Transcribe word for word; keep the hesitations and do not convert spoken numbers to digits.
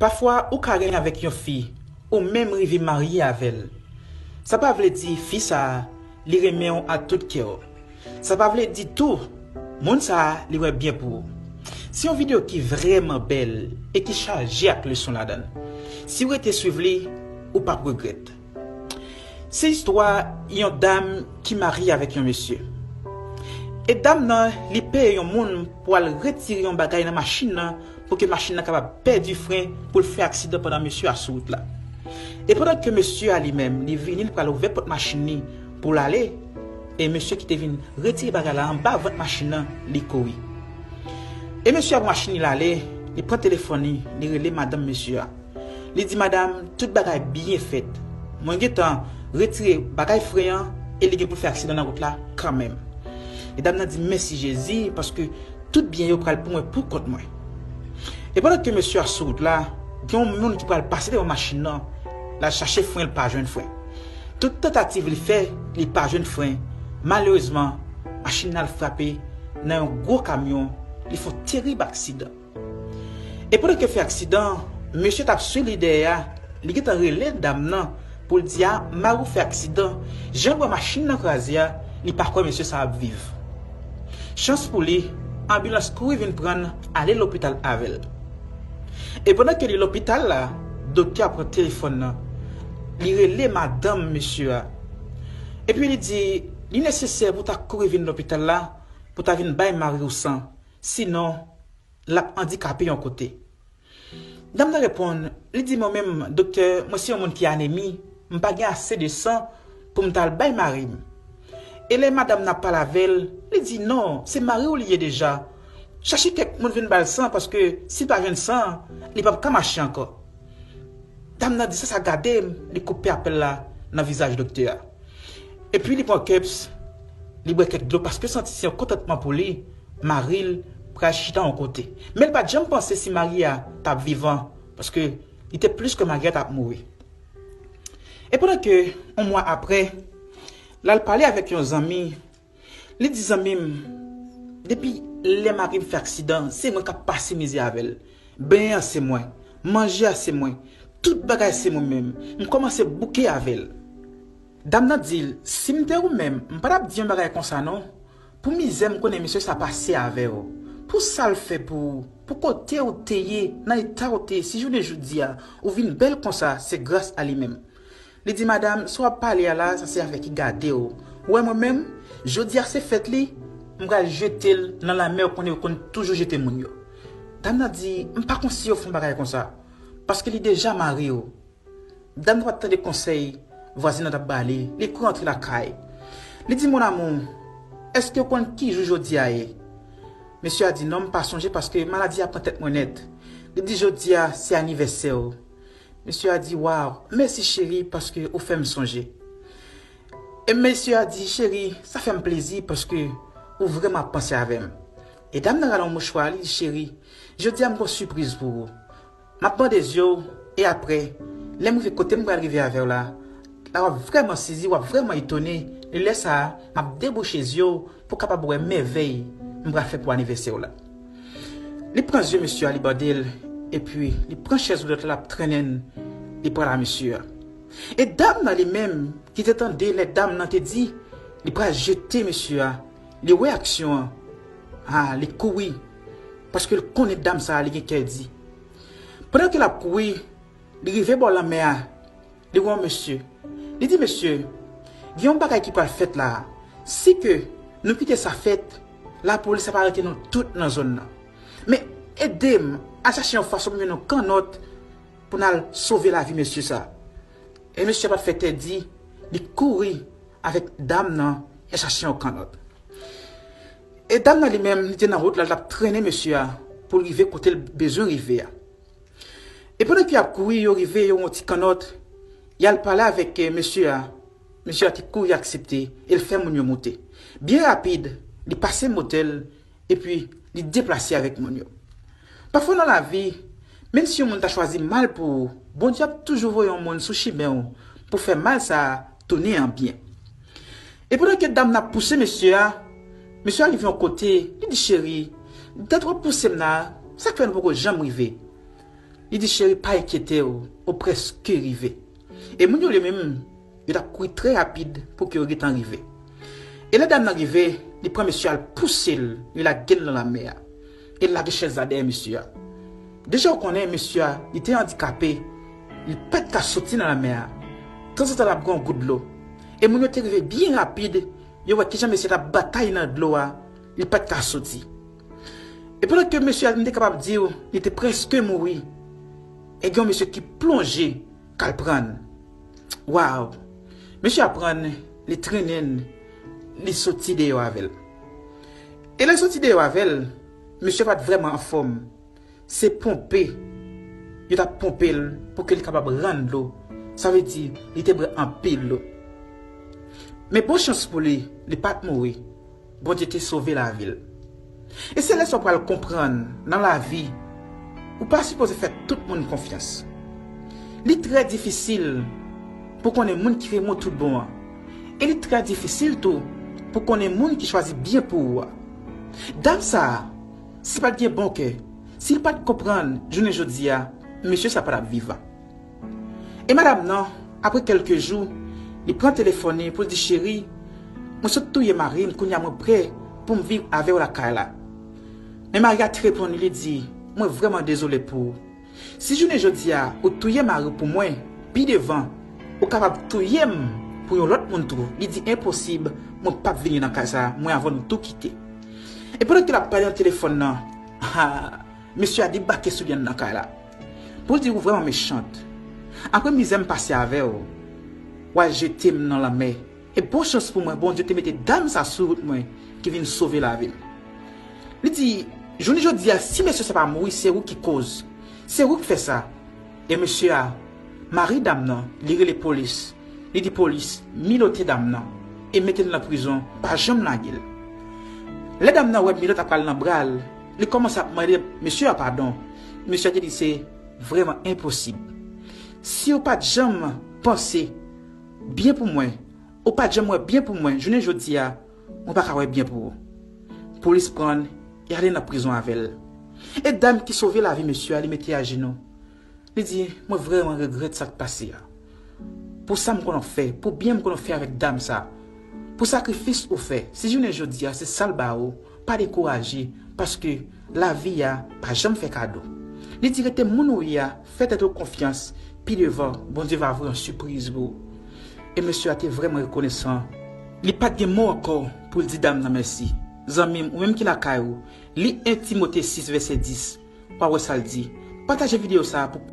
Pafwa, ou ka renmen avèk yon fi, ou menm rive marye avè l. Sa pa vle di fi sa a, li renmen w ak tout kè w. Sa pa vle di tou, moun sa a, li wè byen pou ou. Se yon videyo ki vrèman bèl e ki chaje ak leson ladan l. Si w rete swiv li, ou p ap regrèt. Se istwa yon dam ki marye avèk yon mesye. E dam nan, li peye yon moun pou al retire yon bagay nan machin nan pou ke machin nan kapab pèdi fren pou l fè aksidan pandan mesye a sou wout la. E pandan ke mesye a li menm, li vini, li pral ouvè pòt machin li pou l ale, e mesye ki te vin retire bagay la anba vant machin nan, li kouri. E mesye a pran machin li, l ale, li pran telefòn li, li rele madanm mesye a. Li di, "Madam, tout bagay byen fèt. Mwen gentan retire bagay fren an e li gen pou fè aksidan nan wout la kanmenm." E dam nan di, "Mèsi Jezi, paske tout byen yo pral pou mwen pou kont mwen." E pandan ke mesye a sou wout la, gen yon moun ki pral pase devan machin nan, l al chache fren, l pa jwenn fren. Tout tantativ li fè, li pa jwenn fren. Malerezman, machin nan al frape nan yon gwo kamyon, li fè yon terib aksidan. E pandan ke fè aksidan, mesye t ap swiv li dèyè a, li gentan rele dam nan pou l di a, "Mari w fè aksidan, jan l wè machin nan kraze a, li pa kwè mesye sa ap viv." Chans pou li, anbilans kouri vin pran l ale lopital avè l. E pandan ke li lopital la, doktè a pran telefòn nan, li rele madanm mesye a. Epi li di, li nesesè pou w ta kouri vin lopital la, pou w ta vin bay mari w san. Sinon, l ap andikape yon kote. Dam nan reponn, li di, "Mwen menm, doktè, mwen se yon moun ki anemi, m pa gen ase de san pou m ta al bay mari m." E lè madanm nan ap pale avè l, li di, "Non, se mari w li ye deja. Chache kèk moun vin ba l san, paske si l pa jwenn san, li p ap ka mache ankò." Dam nan di, "Sa, sa gade m," li koupe apèl la nan vizaj doktè a. Epi li pran kèps, li bwè kèk dlo, paske l santi se yon kontantman pou li, mari l pral chita yon kote. Men l pa t janm panse si mari a t ap vivan, paske li te plis ke mari a t ap mouri. E pandan ke yon mwa apre, l al pale avèk yon zanmi, li di, "Zanmi m, depi lè mari m fè aksidan, se mwen k ap pase mizè avè l. Benyen an se mwen, manje a se mwen, tout bagay se mwen menm. M kòmanse bouke avè l." Dam nan di l, "Si m te ou menm, m pa t ap di yon bagay konsa non. Pou mizè m konnen mesye sa pase avè w, pou sa l fè pou ou, pou kote w te ye, nan eta w te ye, si jounen jodi a, ou vin bèl konsa, se gras a li menm." Li di, "Madanm, sa w ap pale a la, sa se afè ki gade w. Ou wè mwen menm, jodi a se fèt li, m pral jete l nan lanmè w konnen yo konn toujou jete moun yo." Dam nan di, "M pa konn si yo fè yon bagay konsa, paske li deja mari w." Dam nan pa t tande konsèy vwazen nan t ap ba li, li kouri antre lakay. Li di, "Mon amour, èske w konn ki jou jodi a ye?" Mesye a di, "Non, m pa sonje paske maladi a pran tèt mwen nèt." Li di, "Jodi a se anivèsè w." Mesye a di, "Waw, mèsi cheri paske ou fè m sonje." E mesye a di, "Cheri, sa fè m plezi paske ou vrèman ap panse avè m." E dam nan rale yon mouchwa, li di, "Cheri, jodi a m gon sipriz pou ou. M ap bande zye w, e apre, lè m rive kote m pral rive avè w la, la w ap vrèman sezi, w ap vrèman etone, e lè sa a, m ap debouche zye w pou w kapab wè mèvèy m pral fè pou anivèsè w la." Li pran zye mesye a, li bande l, epi li pran chèz woulèt la, l ap trennen l, li pral a mesye a. E dam nan li menm, ki te tande lè dam nan te di, li pral jete mesye a, li wè aksyon an, a, li kouri, paske l konnen dam sa a, li gen kè di. Pandan ke l ap kouri, li rive bò lanmè a, li wè yon mesye. Li di, "Mesye, gen yon bagay ki pral fèt la a. Si ke nou kite sa fèt, lapolis ap arete nou tout nan zòn nan. Men ede m al chache yon fason pou m jwenn yon kannòt pou n al sove lavi mesye sa a." E mesye a pa t fè tèdi, li kouri avèk dam nan, y al chache yon kannòt. E dam nan li menm, li te nan wout la, l t ap trennen mesye a pou l rive kote l bezwen rive a. E pandan ke y ap kouri, yo rive, yo wè yon ti kannòt, y al pale avèk, eh, mesye a. Mesye a te kouri aksepte, e l fè moun yo moute. Byen rapid, li pase motèl, epi li deplase avèk moun yo. Pafwa nan lavi, menm si yon moun ta chwazi mal pou ou, Bondye ap toujou voye yon moun sou chimen w pou fè mal sa a tounen an byen. E pandan ke dam nan ap pouse mesye a, mesye a rive yon kote, li di, "Cheri, dèt w ap pouse m nan, sa k fè nou poko janm rive?" Li di, cheri, pa enkyete w, ou prèske rive. E moun yo li menm, yo t ap kouri trè rapid pou ke yo gentan rive. E lè dam nan rive, li pran mesye a, l pouse l, li lage l nan lanmè a. E l lage chèz la dèyè mesye a. Deja ou konnen mesye a, li te andikape, li pa t ka soti nan lanmè a. Tanzantan l ap gen yon gout dlo. E moun yo te rive byen rapid, yo wè kijan mesye a t ap batay nan dlo a, li pa t ka soti. E pandan ke mesye a, m te kapab di w, li te prèske mouri, e gen yon mesye ki plonje k al pran l. Waw! Mesye a pran l, li trennen l, li soti deyò avè l. E lè l soti deyò avè l, mesye a pa t vrèman anfòm. Se ponpe yo t ap ponpe l pou ke li kapab rann dlo. Sa vle di, li te bwè anpil dlo. Men bon chans pou li, li pa t mouri. Bondye te sove lavi l. E se lè sa w pral konprann nan lavi, ou pa sipoze fè tout moun konfyans. Li trè difisil pou konnen moun ki renmen w tout bon an. E li trè difisil tou pou konnen moun ki chwazi byen pou ou a. Dam sa a, si pa t gen bon kè, si l pa t konprann jounen jodi a, mesye sa pa t ap vivan. E madanm nan, apre kèlke jou, li pran telefòn li pou l di, cheri, mwen sot touye mari m, kounye a mwen prè pou m viv avè w lakay la. Men mari a te reponn li, li di, mwen vrèman dezole pou ou. Si jounen jodi a ou touye mari w pou mwen, pi devan, ou kapab touye m pou yon lòt moun tou. Li di, enposib, mwen p ap vini nan kay sa a, mwen avè w nou tou kite. E pandan ke l ap pale nan telefòn nan, ha, mesye a debake sou li anndan kay la. Pou l di, ou vrèman mechant. Apre mizè m pase avè w, w al jete m nan lanmè. E bon chans pou mwen, Bondye te mete dam sa sou wout mwen ki vin sove lavi m. Li di, jounen jodi a, si mesye sa pa mouri, se ou ki koz. Se ou ki fè sa. E mesye a, mari dam nan, li rele polis. Li di polis, milote dam nan e mete l nan prizon, pa janm lage l. Lè dam nan wè milòt la pral nan bra l, li kòmanse ap mande mesye a padon. Mesye a te di se vrèman enposib. Si w pa t janm panse byen pou mwen, ou pa t janm wè byen pou mwen, jounen jodi a, mwen pa ka wè byen pou ou. Polis pran l e ale nan prizon avè l. E dam ki sove lavi mesye a, li mete ajenou. Li di, mwen vrèman regrèt sa k pase a. Pou sa m konn ap fè, pou byen m konn ap fè avèk dam sa. Pou sakrifis ou fè, si jounen jodi a se sa l ba ou, pa dekouraje, paske lavi a pa janm fè kado. Li di rete moun ou ye a, fè tèt ou konfyans, pi devan, Bondye va voye yon sipriz pou ou. E mesye a te vrèman rekonesan. Li pa t gen mo ankò pou l di dam nan mèsi. Zanmi m, ou menm ki lakay ou, li en Timote sis vèsè dis. W a wè sa l di. Pataje videyo sa a pou